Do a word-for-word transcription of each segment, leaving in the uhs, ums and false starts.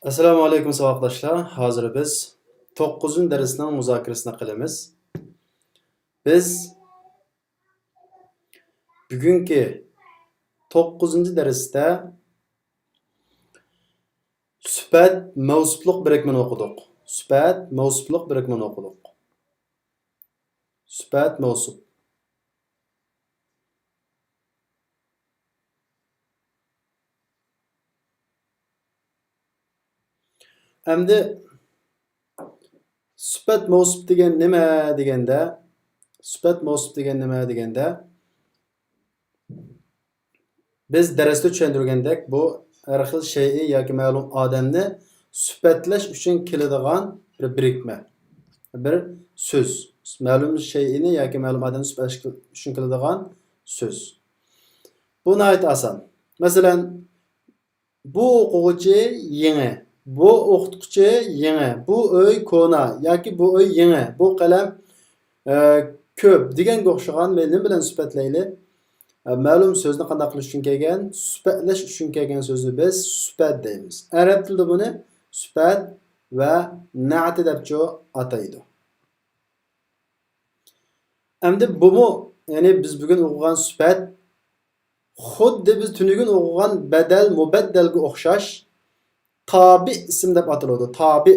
ئەسسالامۇ ئەلەيكۇم، ساۋاقداشلار. ھازىر بىز توققۇزىنچى دەرسنىڭ مۇزاكىرىسىنى قىلىمىز. بىز بۈگۈنكى توققۇزىنچى دەرستە سۈپەت مەۋسۇپلۇق بىرىكمىنى ئوقۇدۇق. سۈپەت مەۋسۇپلۇق بىرىكمىنى ئوقۇدۇق. سۈپەت مەۋسۇپ. ئەمدى سۈپەت مەۋسۇپ دېگەن نېمە دېگەندە، سۈپەت مەۋسۇپ دېگەن نېمە دېگەندە، بىز دەرستە چۈشەندۈرگەندەك، بۇ ھەر خىل شەيئى ياكى مەلۇم ئادەمنى سۈپەتلەش ئۈچۈن كېلىدىغان بىر بىرىكمە، بىر سۆز. مەلۇم شەيئىنى ياكى مەلۇم ئادەمنى سۈپەتلەش ئۈچۈن كېلىدىغان سۆز. بۇ ناھايىتى ئاسان. مەسىلەن، بۇ ئوقۇغۇچى يېڭى، بۇ ئوقۇتقۇچى يېڭى، بۇ ئۆي كونا ياكى بۇ ئۆي يېڭى، بۇ قەلەم، ئە، كۆپ دېگەنگە ئوخشىغان مەيلى نېمە بىلەن سۈپەتلەيلى؟ ئە، مەلۇم سۆزنى قانداق قىلىش ئۈچۈن كەلگەن؟ سۈپەتلەش ئۈچۈن كەلگەن سۆزنى بىز سۈپەت دەيمىز. ئەرەب تىلىدا بۇنى سۈپەت ۋە نەئەت دەپچۇ ئاتايدۇ. ئەمدى بۇمۇ، يەنى بىز بۈگۈن ئوقۇغان سۈپەت، خۇددى بىز تۈنۈگۈن ئوقۇغان بەدەل، مۇبەددەلگە ئوخشاش، تابىئ ئىسىم دەپ ئاتىلىدۇ. تابىئ.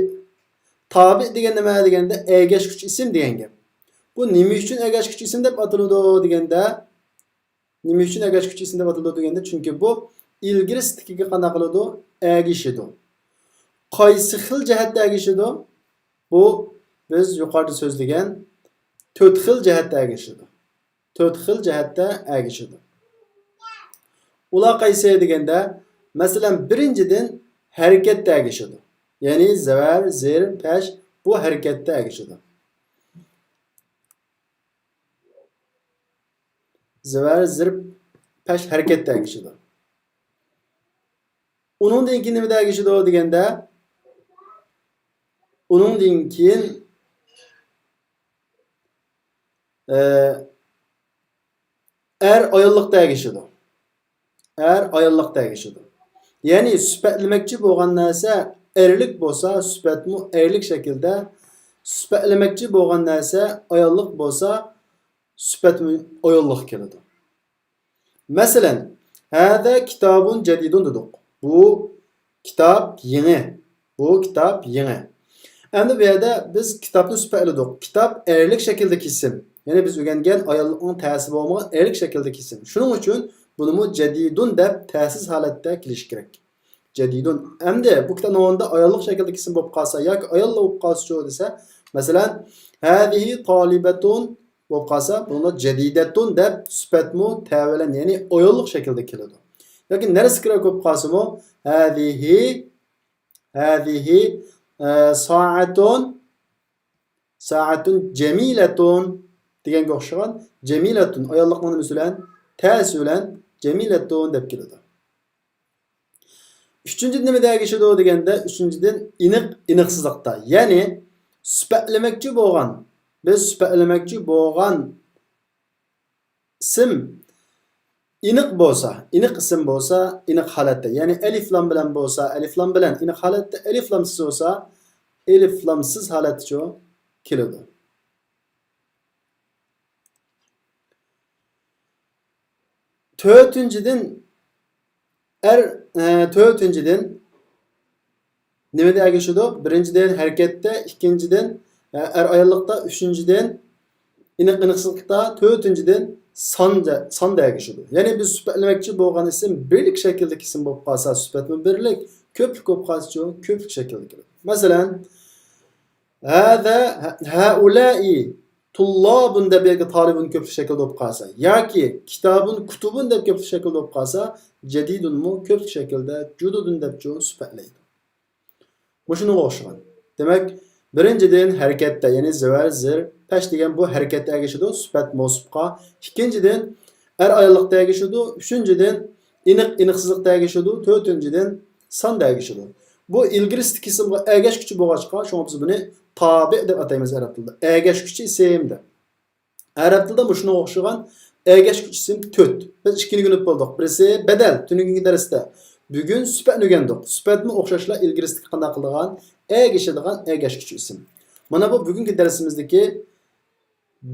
تابىئ دېگەن نېمە دېگەندە، ئەگەشكۈچى ئىسىم دېگەن گەپ. بۇ نېمە ئۈچۈن ئەگەشكۈچى ئىسىم دەپ ئاتىلىدۇ دېگەندە، نېمە ئۈچۈن ئەگەشكۈچى ئىسىم دەپ ئاتىلىدۇ دېگەندە، چۈنكى بۇ ئىلگىرى سىتىكىگە قانداق قىلىدۇ؟ ئەگىشىدۇ. قايسى خىل جەھەتتە ئەگىشىدۇ؟ بۇ بىز يۇقىرىدا سۆزلىگەن تۆت خىل جەھەتتە ئەگىشىدۇ. تۆت خىل جەھەتتە ئەگىشىدۇ. ئۇلار قايسى دېگەندە، مەسىلەن، بىرىنچىدىن، ھەرىكەتتە ئەگىشىدۇ. يەنى زەۋەر، زىر، پەش، بۇ ھەرىكەتتە ئەگىشىدۇ. زەۋەر، زىر، پەش ھەرىكەتتە ئەگىشىدۇ. ئۇنىڭدىن كېيىن نېمىدە ئەگىشىدۇ دېگەندە، ئۇنىڭدىن كېيىن، ئە، ئەر ئاياللىقتا ئەگىشىدۇ. ئەر ئاياللىقتا ئەگىشىدۇ. يەنى سۈپەتلىمەكچى بولغان نەرسە ئەرلىك بولسا، سۈپەتمۇ ئەرلىك شەكىلدە، سۈپەتلىمەكچى بولغان نەرسە ئاياللىق بولسا، سۈپەتمۇ ئاياللىق كېلىدۇ. مەسىلەن، ھەزا كىتابۇن جەدىدۇن دېدۇق. بۇ كىتاب يېڭى. بۇ كىتاب يېڭى. ئەمدى بۇ يەردە بىز كىتابنى سۈپەتلىدۇق. كىتاب ئەرلىك شەكىلدىكى ئىسىم. يەنى بىز ئۆگەنگەن ئاياللىقنىڭ تەسى بولمىغان ئەرلىك شەكىلدىكى ئىسىم. شۇنىڭ ئۈچۈن بۇنىمۇ جەدىدۇن دەپ تەسىس ھالەتتە كېلىشى كېرەك. جەدىدۇن. ئەمدى بۇ كىتابنىڭ ئورنىدا ئاياللىق شەكىلدىكى ئىسىم بولۇپ قالسا ياكى ئاياللار بولۇپ قالسىچۇ دېسە، مەسىلەن، ھەزىھى تالىبەتۇن بولۇپ قالسا، بۇنىڭدا جەدىدەتۇن دەپ سۈپەتمۇ تەۋەلەن، يەنى ئاياللىق شەكىلدە كېلىدۇ. ياكى نەرسە كېرەك بولۇپ قالسىمۇ، ھەزىھى، ھەزىھى، ئە، سائەتۇن، سائەتۇن جەمىلەتۇن دېگەنگە ئوخشىغان، جەمىلەتۇن، ئاياللىقنىڭ نېمىسى بىلەن؟ تەسى بىلەن جەمىلەتۇن دەپ كېلىدۇ. ئۈچىنچىدىن نېمىدە ئەگىشىدۇ دېگەندە، ئۈچىنچىدىن ئېنىق، ئېنىقسىزلىقتا. يەنى سۈپەتلىمەكچى بولغان، بىز سۈپەتلىمەكچى بولغان ئىسىم ئېنىق بولسا، ئېنىق ئىسىم بولسا، ئېنىق ھالەتتە، يەنى ئەلىفلام بىلەن بولسا، ئەلىفلام بىلەن، ئېنىق ھالەتتە، ئەلىفلامسىز بولسا، ئېلىفلامسىز ھالەتتىچۇ كېلىدۇ. تۆتىنچىدىن، ئەر، ئە، تۆتىنچىدىن، نېمىدە ئەگىشىدۇ؟ بىرىنچىدىن، ھەرىكەتتە، ئىككىنچىدىن، ئە، ئەر ئاياللىقتا، ئۈچىنچىدىن، ئېنىق ئېنىقسىزلىقتا، تۆتىنچىدىن، ساندا، ساندا ئەگىشىدۇ. يەنى بىز سۈپەتلىمەكچى بولغان ئىسىم بىرلىك شەكىلدىكى ئىسىم بولۇپ قالسا، سۈپەتمۇ بىرلىك، كۆپلۈك بولۇپ قالسىچۇ، كۆپلۈك شەكىلدە كېلىدۇ. مەسىلەن، ھەزا، ھەئۇلائى تۇللابۇن دەپ ياكى تالىبۇن كۆپلۈك شەكىلدە بولۇپ قالسا، ياكى كىتابۇن كۇتۇبۇن دەپ كۆپلۈك شەكىلدە بولۇپ قالسا، جەدىدۇنمۇ كۆپلۈك شەكىلدە جۇدۇدۇن دەپچۇ سۈپەتلەيدۇ. مۇشۇنىڭغا ئوخشىغان. دېمەك، بىرىنچىدىن، ھەرىكەتتە، يەنى زەۋەر، زىر، پەش دېگەن بۇ ھەرىكەتتە ئەگىشىدۇ، سۈپەت مەۋسۇپقا. ئىككىنچىدىن، ئەر ئاياللىقتا ئەگىشىدۇ. ئۈچىنچىدىن، ئېنىق، ئېنىقسىزلىقتا ئەگىشىدۇ. تۆتىنچىدىن، ساندا ئەگىشىدۇ. بۇ ئىلگىرى سىتىكى ئىسىمغا ئەگەشكۈچى بولغاچقا، شۇڭا بىز بۇنى تابىئ دەپ ئاتايمىز ئەرەب تىلىدا. ئەگەشكۈچى ئىسىم دەپ. ئەرەب تىلىدا مۇشۇنىڭغا ئوخشىغان ئەگەشكۈچ ئىسىم تۆت. بىز ئىككىنى ئۆگىنىپ بولدۇق. بىرسى بەدەل، تۈنۈگۈنكى دەرستە. بۈگۈن سۈپەتنى ئۆگەندۇق. سۈپەتمۇ ئوخشاشلا ئىلگىرىسىدىكى قانداق قىلىدىغان؟ ئەگىشىدىغان، ئەگەشكۈچى ئىسىم. مانا بۇ بۈگۈنكى دەرسىمىزدىكى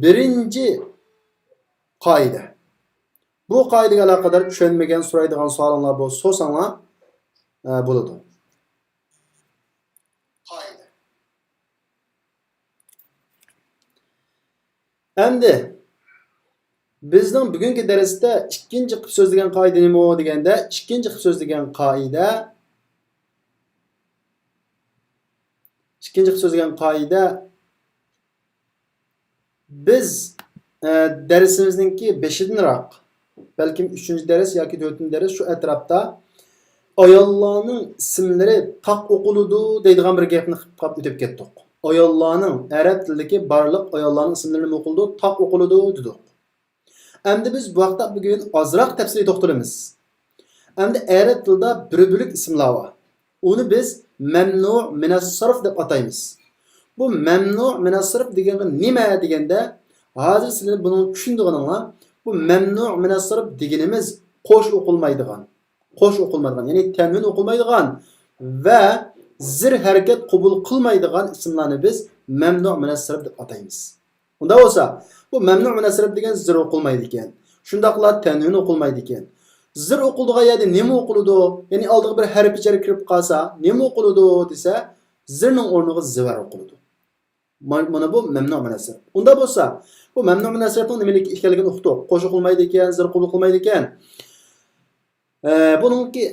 بىرىنچى قائىدە. بۇ قائىدىگە ئالاقىدار چۈشەنمىگەن، سورايدىغان سوئالىڭلار بولسا سورىساڭلار، ئە، بولىدۇ. قائىدە. ئەمدى بىزنىڭ بۈگۈنكى دەرستە ئىككىنچى قىلىپ سۆزلىگەن قائىدە نېمە دېگەندە، ئىككىنچى قىلىپ سۆزلىگەن قائىدە، ئىككىنچى قىلىپ سۆزلىگەن قائىدە، بىز، ئە، دەرسىمىزنىڭكى بېشىدىنراق، بەلكىم ئۈچىنچى دەرس ياكى تۆتىنچى دەرس شۇ ئەتراپتا ئاياللارنىڭ ئىسىملىرى تاق ئوقۇلىدۇ دەيدىغان بىر گەپنى قىلىپ قاپ ئۆتۈپ كەتتۇق. ئاياللارنىڭ، ئەرەب تىلىدىكى بارلىق ئاياللارنىڭ ئىسىملىرى نېمە ئوقۇلىدۇ؟ تاق ئوقۇلىدۇ دېدۇق. ئەمدى بىز بۇ ھەقتە بۈگۈن ئازراق تەپسىلىي توختىلىمىز. ئەمدى ئەرەب تىلىدا بىر بۆلەك ئىسىملار بار. ئۇنى بىز مەمنۇ مىنەس سەرف دەپ ئاتايمىز. بۇ مەمنۇ مىنەس سەرف دېگەنگە نېمە دېگەندە، ھازىر سىلەر بۇنىڭ چۈشىنىدىغىنىڭلار، بۇ مەمنۇ مىنەس سەرف دېگىنىمىز قوش ئوقۇلمايدىغان، قوش ئوقۇلمايدىغان، يەنى تەنۋىن ئوقۇلمايدىغان ۋە زىر ھەرىكەت قوبۇل قىلمايدىغان ئىسىملارنى بىز مەمنۇ مىنەس سەرف دەپ ئاتايمىز. ئۇنداق بولسا، بۇ مەمنۇ مىنەس سەرف دېگەن زىر ئوقۇلمايدىكەن. شۇنداقلا تەنۋىن ئوقۇلمايدىكەن. زىر ئوقۇلىدىغان يەردە نېمە ئوقۇلىدۇ؟ يەنى ئالدىغا بىر ھەرپ جەر كىرىپ قالسا، نېمە ئوقۇلىدۇ دېسە، زىرنىڭ ئورنىغا زىۋەر ئوقۇلىدۇ. ما-، مانا بۇ مەمنۇ مىنەس سەرف. ئۇنداق بولسا، بۇ مەمنۇ مىنەس سەرفنىڭ نېمىلىك ئىكەنلىكىنى ئۇقتۇق. قوش ئوقۇلمايدىكەن، زىر قوبۇل قىلمايدىكەن. ئە، بۇنىڭكى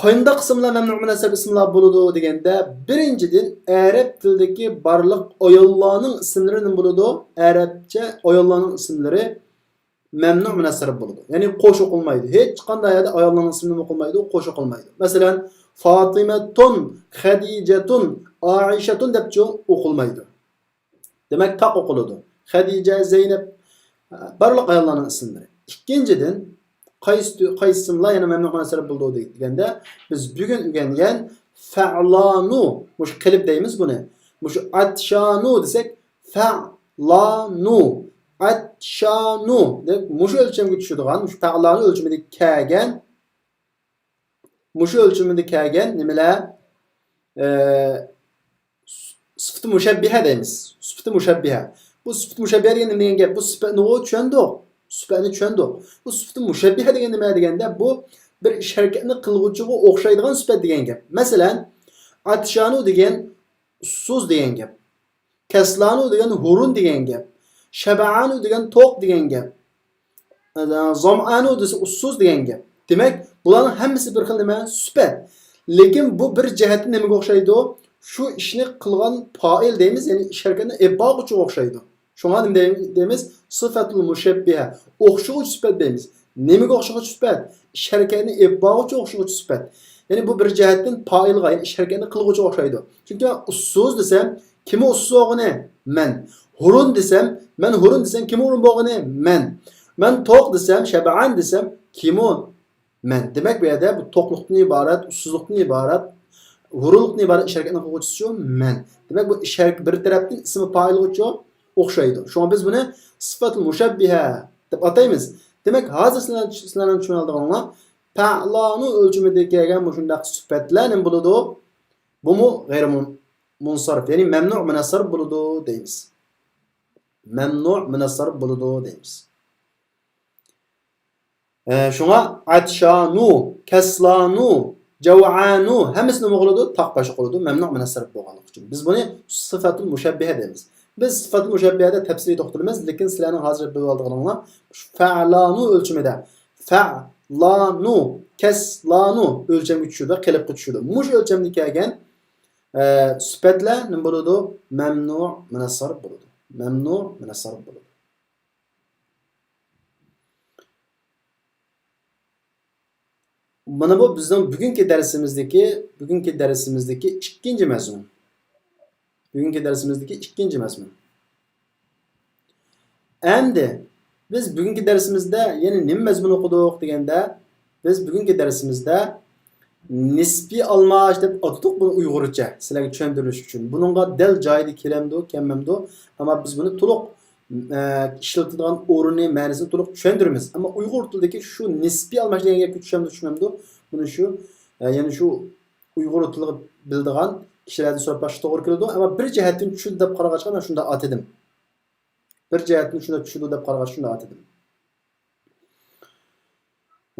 قانداق ئىسىملار مەمنۇ مىنەس سەرف ئىسىملار بولىدۇ دېگەندە، بىرىنچىدىن، ئەرەب تىلىدىكى بارلىق ئاياللارنىڭ ئىسىملىرى نېمە بولىدۇ؟ ئەرەبچە ئاياللارنىڭ ئىسىملىرى مەمنۇ مىنەس سەرف بولىدۇ. يەنى قوش ئوقۇلمايدۇ. ھېچقانداق يەردە ئاياللارنىڭ ئىسمى نېمە ئوقۇلمايدۇ؟ قوش ئوقۇلمايدۇ. مەسىلەن، فاتىمەتۇن، خەدىجەتۇن، ئائىشەتۇن دەپچۇ ئوقۇلمايدۇ. دېمەك، تاق ئوقۇلىدۇ. خەدىجە، زەينەپ، بارلىق ئاياللارنىڭ ئىسىملىرى. ئىككىنچىدىن، قايسى تۈ-، قايسى ئىسىملار يەنە مەمنۇ مىنەس سەرف بولىدۇ دېگەندە، بىز بۈگۈن ئۆگەنگەن فەئلانۇ، مۇشۇ قېلىپ دەيمىز بۇنى. مۇشۇ ئەتشانۇ دېسەك، فەئلانۇ، ئەتشانۇ دەپ مۇشۇ ئۆلچەمگە چۈشىدىغان، مۇشۇ فەئلانۇ ئۆلچىمىدە كەلگەن، مۇشۇ ئۆلچىمىدە كەلگەن نېمىلەر؟ ئە، سۈپىتى مۇشەببىھە دەيمىز. سۈپىتى مۇشەببىھە. بۇ سۈپىتى مۇشەببىھە دېگەن نېمە دېگەن گەپ؟ بۇ سۈپەتنىغۇ چۈشەندۇق. سۈپەتنى چۈشەندۇق. بۇ سۈپىتى مۇشەببىھە دېگەن نېمە دېگەندە، بۇ بىر ئىش ھەرىكەتنى قىلغۇچىغا ئوخشايدىغان سۈپەت دېگەن گەپ. مەسىلەن، ئاتشانۇ دېگەن ئۇسسۇز دېگەن گەپ. كەسلانۇ دېگەن ھۇرۇن دېگەن گەپ. شەبئانۇ دېگەن توق دېگەن گەپ. زامئانۇ دېسە ئۇسسۇز دېگەن گەپ. دېمەك، بۇلارنىڭ ھەممىسى بىر خىل نېمە؟ سۈپەت. لېكىن بۇ بىر جەھەتتىن نېمىگە ئوخشايدۇ؟ شۇ ئىشنى قىلغان پائىل دەيمىز، يەنى ئىش ھەرىكەتنى ئېلىپ بارغۇچىغا ئوخشايدۇ. شۇڭا نېمە دەي-، دەيمىز؟ سىفەتۇل مۇشەببىھە. ئوخشىغۇچ سۈپەت دەيمىز. نېمىگە ئوخشىغۇچ سۈپەت؟ ئىش ھەرىكەتنى ئېلىپ بارغۇچىغا ئوخشىغۇچ سۈپەت. يەنى بۇ بىر جەھەتتىن پائىلغا، يەنى ئىش ھەرىكەتنى قىلغۇچىغا ئوخشايدۇ. چۈنكى مەن ئۇسسۇز دېسەم، كىمۇ ئۇسسۇز بولغىنى؟ مەن. ھۇرۇن دېسەم، مەن ھۇرۇن دېسەم، كىمۇ ھۇرۇن بولغىنى؟ مەن. مەن توق دېسەم، شەبئان دېسەم، كىمۇ؟ مەن. دېمەك، بۇ يەردە بۇ توقلۇقتىن ئىبارەت، ئۇسسۇزلۇقتىن ئىبارەت، ھۇرۇنلۇقتىن ئىبارەت ئىش ھەرىكەتنىڭ قىلغۇچىسىچۇ؟ مەن. دېمەك، بۇ ئىش ھەرىكىتى بىر تەرەپتىن ئىسمى پائىلغىچۇ ئوخشايدۇ. شۇڭا بىز بۇنى سىفەتۇل مۇشەببىھە دەپ ئاتايمىز. دېمەك، ھازىر سىلەر، سىلەرنىڭ چۈشىنەلىدىغىنىڭلار پەئلانۇ ئۆلچىمىدە كەلگەن مۇشۇنداق سۈپەتلەر نېمە بولىدۇ؟ بۇمۇ غەيرى مۇن-، مۇنسەرىپ، يەنى مەمنۇ مىنەس سەرف بولىدۇ دەيمىز. مەمنۇ مىنەس سەرف بولىدۇ دەيمىز. ئە، شۇڭا ئەتشانۇ، كەسلانۇ، جەۋئانۇ ھەممىسى نېمە قىلىدۇ؟ تاق باش قىلىدۇ، مەمنۇ مىنەس سەرف بولغانلىقى ئۈچۈن. بىز بۇنى سىفەتۇل مۇشەببىھە دەيمىز. بىز سىفەتۇل مۇشەببىھەدە تەپسىلىي توختىلىمىز، لېكىن سىلەرنىڭ ھازىر بىلىۋالىدىغىنىڭلار شۇ فەئلانۇ ئۆلچىمىدە، فەئلانۇ، كەسلانۇ ئۆلچەمگە چۈشىدۇ، قېلىپقا چۈشىدۇ. مۇشۇ ئۆلچەمدە كەلگەن، ئە، سۈپەتلەر نېمە بولىدۇ؟ مەمنۇ مىنەس سەرف بولىدۇ. مەمنۇ مىنەس سەرف بولىدۇ. مانا بۇ بىزنىڭ بۈگۈنكى دەرسىمىزدىكى، بۈگۈنكى دەرسىمىزدىكى ئىككىنچى مەزمۇن. بۈگۈنكى دەرسىمىزدىكى ئىككىنچى مەزمۇن. ئەمدى بىز بۈگۈنكى دەرسىمىزدە يەنە نېمە مەزمۇن ئوقۇدۇق دېگەندە، بىز بۈگۈنكى دەرسىمىزدە نىسپىي ئالماش دەپ ئاتىدۇق بۇنى ئۇيغۇرچە، سىلەرگە چۈشەندۈرۈش ئۈچۈن. بۇنىڭغا دەل جايىدا كېلەمدۇ، كەلمەمدۇ؟ ئەمما بىز بۇنى تولۇق، ئە، ئىشلىتىدىغان ئورنى، مەنىسىنى تولۇق چۈشەندۈرىمىز. ئەمما ئۇيغۇر تىلىدىكى شۇ نىسپىي ئالماش دېگەن گەپكە چۈشەمدۇ، چۈشمەمدۇ؟ بۇنى شۇ، ئە، يەنى شۇ ئۇيغۇر تىلىغا بىلىدىغان كىشىلەردىن سوراپ باقىشقا توغرا كېلىدۇ. ئەمما بىر جەھەتتىن چۈشىدۇ دەپ قارىغاچقا، مەن شۇنداق ئاتىدىم. بىر جەھەتتىن شۇنداق چۈشىدۇ دەپ قارىغاچقا، شۇنداق ئاتىدىم.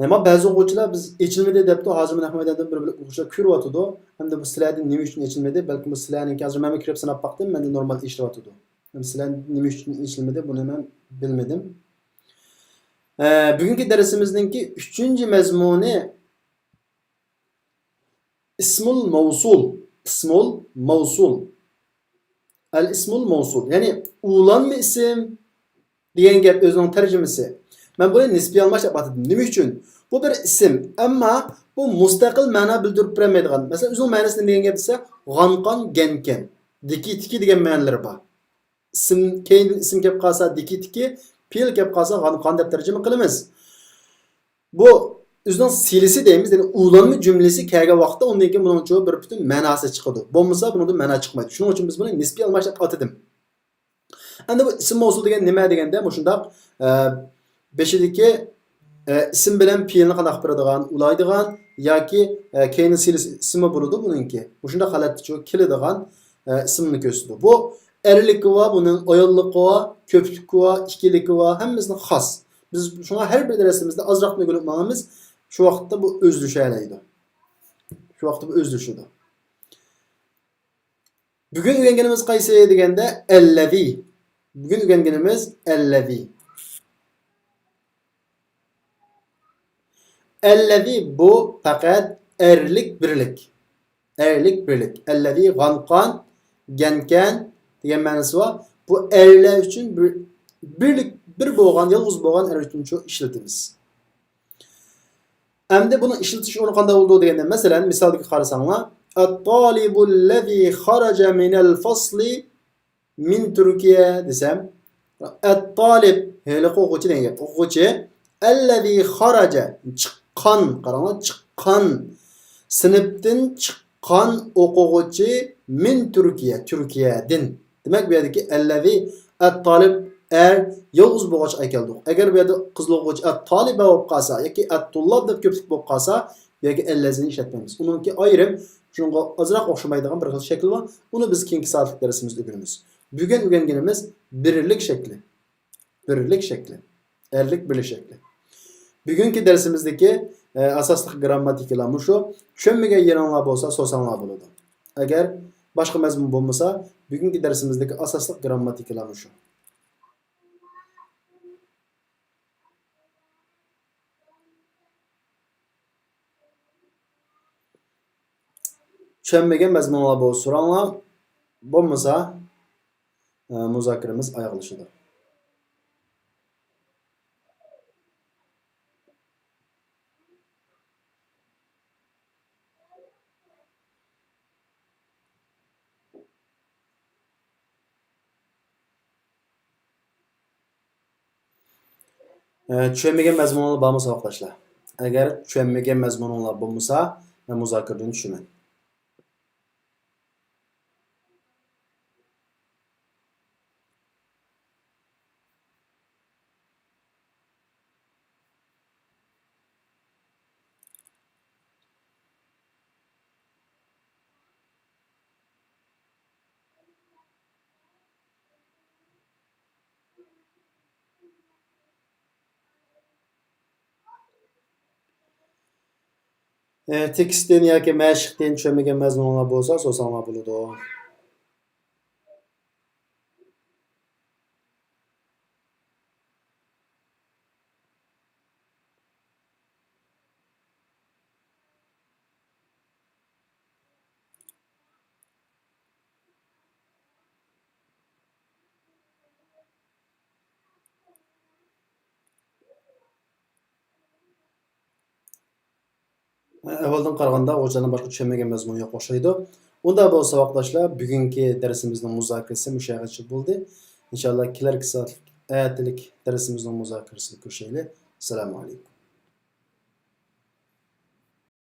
ئەمما بەزى ئوقۇغۇچىلار بىز ئېچىلمىدى دەپتۇ، ھازىر مەن ئەھمەدەندىن بىر بۆلەك ئوقۇغۇچىلار كۆرۈۋاتىدۇ. ئەمدى بۇ سىلەردىن نېمە ئۈچۈن ئېچىلمىدى؟ بەلكىم بۇ سىلەرنىڭكى، ھازىر مەنمۇ كىرىپ سىناپ باقتىم، مەندە نورمال ئېچىلىۋاتىدۇ. ئەمدى سىلەر نېمە ئۈچۈن ئېچىلمىدى، بۇنى مەن بىلمىدىم. ئە، بۈگۈنكى دەرسىمىزنىڭكى ئۈچىنچى مەزمۇنى ئىسمۇل مەۋسۇل. ئىسمۇل مەۋسۇل. ئەل ئىسمۇل مەۋسۇل. يەنى ئۇلانما ئىسىم دېگەن گەپ ئۆزىنىڭ تەرجىمىسى. مەن بۇنى نىسپىي ئالماش دەپ ئاتىدىم. نېمە ئۈچۈن؟ بۇ بىر ئىسىم، ئەمما بۇ مۇستەقىل مەنا بىلدۈرۈپ بېرەلمەيدىغان. مەسىلەن، ئۆزىنىڭ مەنىسى نېمە دېگەن گەپ دېسە، غانقان گەنكەن. دىكى تىكى دېگەن مەنىلىرى بار. ئىسىم، كەينىدىن ئىسىم كەپ قالسا دىكى تىكى، پېئىل كەپ قالسا غانقان دەپ تەرجىمە قىلىمىز. بۇ ئۆزىنىڭ سىلىسى دەيمىز، يەنى ئۇلانما جۈملىسى كەلگەن ۋاقىتتا ئۇنىڭكى بۇنىڭچۇ بىر پۈتۈن مەناسى چىقىدۇ. بولمىسا بۇنىڭدىن مەنا چىقمايدۇ. شۇنىڭ ئۈچۈن بىز بۇنى نىسپىي ئالماش دەپ ئاتىدىم. ئەمدى بۇ ئىسىم مەۋسۇل دېگەن نېمە دېگەندە، مۇشۇنداق، ئە، بېشىدىكى، ئە، ئىسىم بىلەن پېئىلنى قانداق بېرىدىغان، ئۇلايدىغان ياكى، ئە، كەينى سىلىسى ئىسىممۇ بولىدۇ بۇنىڭكى. مۇشۇنداق ھالەتتىچۇ كېلىدىغان، ئە، ئىسىمنى كۆرسىتىدۇ. بۇ ئەرلىكى بار، بۇنىڭ ئاياللىقى بار، كۆپلۈكى بار، ئىككىلىكى بار، ھەممىسىنىڭ خاس. بىز شۇڭا ھەر بىر دەرسىمىزدە ئازراقلا ئۆگىنىپ ماڭىمىز. شۇ ۋاقىتتا بۇ ئۆزلىشەلەيدۇ. شۇ ۋاقىتتا بۇ ئۆزلىشىدۇ. بۈگۈن ئۆگەنگىنىمىز قايسى دېگەندە، ئەللەزى. بۈگۈن ئۆگەنگىنىمىز ئەللەزى. ئەللەزى بۇ پەقەت ئەرلىك بىرلىك. ئەرلىك بىرلىك. ئەللەزى غانقان، گەنكەن دېگەن مەنىسى بار. بۇ ئەرلەر ئۈچۈن بىر، بىرلىك، بىر بولغان، يالغۇز بولغان ئەر ئۈچۈن شۇ ئىشلىتىمىز. ئەمدى بۇنىڭ ئىشلىتىش ئورنى قانداق بولىدۇ دېگەندە، مەسىلەن، مىسالدىكى قارىساڭلار، ئەت-تالىبۇللەزى خارەجە مىنەل فەسلى مىن تۈركىيە دېسەم، ئەت-تالىب، ھېلىقى ئوقۇغۇچى دېگەن گەپ. ئوقۇغۇچى، ئەللەزى خارەجە، چىققان، قاراڭلار، چىققان. سىنىپتىن چىققان ئوقۇغۇچى مىن تۈركىيە، تۈركىيەدىن. دېمەك، بۇ يەردىكى ئەللەزى، ئەت-تالىب، ئەر، يالغۇز بولغاچقا ئەكەلدۇق. ئەگەر بۇ يەردە قىزلار ئوقۇغۇچى ئەت-تالىبە بولۇپ قالسا ياكى ئەت-تۇللاب دەپ كۆپلۈك بولۇپ قالسا، بۇ يەرگە ئەللەزىنى ئىشلەتمەيمىز. ئۇنىڭكى ئايرىم، شۇنىڭغا ئازراق ئوخشىمايدىغان بىر خىل شەكلى بار. ئۇنى بىز كېيىنكى سائەتلىك دەرسىمىزدە ئۆگىنىمىز. بۈگۈن ئۆگەنگىنىمىز بىرلىك شەكلى. بىرلىك شەكلى. ئەرلىك بىرلىك شەكلى. بۈگۈنكى دەرسىمىزدىكى، ئە، ئاساسلىق گىرامماتىكىلار مۇشۇ. چۈشەنمىگەن يېرىڭلار بولسا سورىساڭلار بولىدۇ. ئەگەر باشقا مەزمۇن بولمىسا، بۈگۈنكى دەرسىمىزدىكى ئاساسلىق گىرامماتىكىلار مۇشۇ. چۈشەنمىگەن مەزمۇنلار بولسا سوراڭلار، بولمىسا، ئە، مۇزاكىرىمىز ئاياغلىشىدۇ. ئە، چۈشەنمىگەن مەزمۇنۇڭلار بارمۇ ساۋاقداشلار؟ ئەگەر چۈشەنمىگەن مەزمۇنۇڭلار بولمىسا، مەن مۇزاكىرىدىن چۈشىمەن. ئە، تېكىستتىن ياكى مەشىقتىن چۈشەنمىگەن مەزمۇنلار بولسا سورىساڭلار بولىدۇ. ئەھۋالدىن قارىغاندا، ئوغۇزچىلارنىڭ باشقا چۈشەنمىگەن مەزمۇنى يوق ئوخشايدۇ. ئۇنداق بولسا، ساۋاقداشلار، بۈگۈنكى دەرسىمىزنىڭ مۇزاكىرىسى مۇشۇ يەرگىچە بولدى. ئىنشاللا، كېلەركى سائەتلىك، ئەتىلىك دەرسىمىزنىڭ مۇزاكىرىسىنى كۆرۈشەيلى. ئەسسالامۇ ئەلەيكۇم.